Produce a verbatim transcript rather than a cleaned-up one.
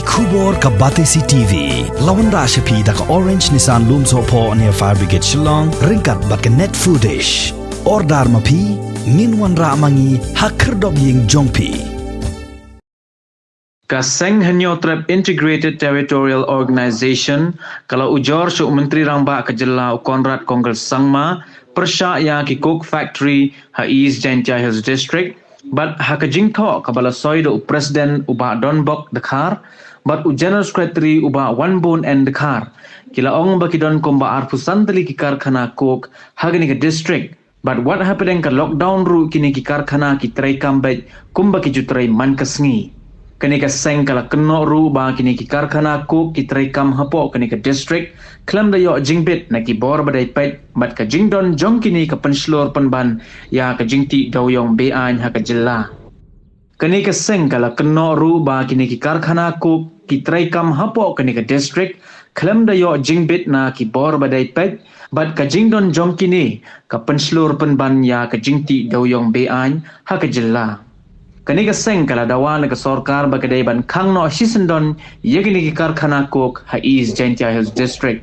Khubor ka Batesi T V la wanrah sha phi da ka Orange Nissan Lumsohphoh near Fire Brigade Shillong ryngkat bad ka Net Foodish. Order ma phi, ngin wanrah ma ngi ha khyrdop ïing jong phi. Ka seng Hynñiewtrep Integrated Territorial Organization ka la ujor sha u Myntri Rangbah ka jylla u Conrad Kongkal Sangma pyrshah ïa ki Coke Factory ha East Jaintia Hills District, bad ha ka jingthoh kaba la soi da u President u Bah Donbok Dkhar bad u General Secretary u Bah Wanbun N Dkhar, ki la ong ba ki don kumba arphew san tylli ki karkhana Coke ha kane ka district. Bad wat hapdeng ka lockdown ruh kine ki karkhana ki trei kam beit kumba ki ju trei man ka sngi. Kane ka seng ka la kynnoh ruh ba kine ki karkhana Coke ki trei kam hapoh kane ka district khlem da ïoh jingbit na ki bor ba dei peit, bad ka jingdon jong kine ka pynshlur pynban ïa ka jingtih dewiong be-aiñ ha ka jylla. Kane ka seng ka la kynnoh ruh ba kine ki karkhana Coke ki trei kam hapoh kane ka district khlem da ïoh jingbit na ki bor ba dei peit, bad ka jingdon jong kine ka pynshlur pynban ïa ka jingtih dewiong be-aiñ ha ka jylla. Kane ka seng ka la dawa na ka sorkar ba ka dei ban khang noh shisyndon ïa kine ki karkhana Coke ha East Jaintia Hills District.